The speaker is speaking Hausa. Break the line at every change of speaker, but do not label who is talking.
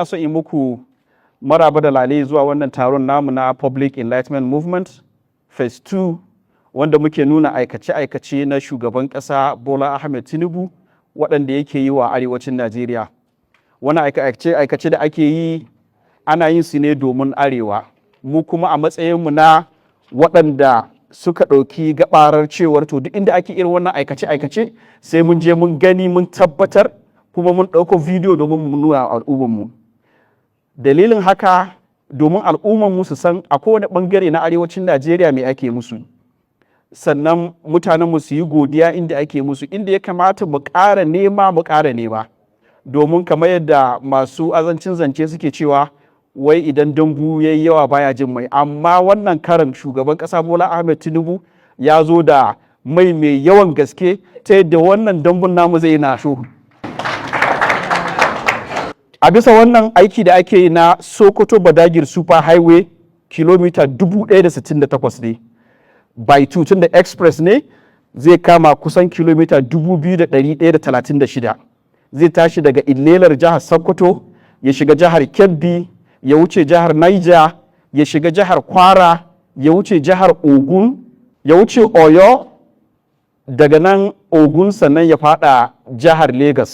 Son yi muku maraba da lale zuwa wannan taron namu na Public Enlightenment Movement Phase 2, wanda muke nuna aikace-aikace na shugaban ƙasa Bola Ahmed Tinubu waɗanda yake yi wa arewacin Najeriya. Wani aikace-aikace da ake yi, ana yin su ne domin arewa. Mu kuma a matsayinmu na waɗanda suka ɗauki gabarar cewar to, duk inda ake irin wannan aikace-aikace sai mun je mun gani, mun tabbatar, kuma mun ɗauko bidiyo domin mu nuna al'ummarmu. Dalilin haka, domin al'ummarmu su san a kowane ɓangare na arewacin Najeriya me ake musu. Sannan mutanenmu su yi godiya inda ake musu, inda ya kamata mu ƙara nema, mu ƙara nema. Domin kamar yadda masu azancin zance suke cewa, wai idan dambu ya yi yawa baya jin mai, amma wannan karan shugaban ƙasa Bola Ahmed Tinubu ya zo da mai mai yawan gaske ta yadda wannan dambun namu zai nasho. A bisa wannan aiki da ake yi na Sokoto Badagry Super Highway, kilomita 1068 ne by 2, tun da express ne, zai kama kusan kilomita 2136. Zai tashi daga Illela, jihar Sokoto, ya shiga jihar Kebbi, ya wuce jihar Niger, ya shiga jihar Kwara, ya wuce jihar Ogun, ya wuce Oyo, daga nan Ogun, sannan ya fada jihar Lagos.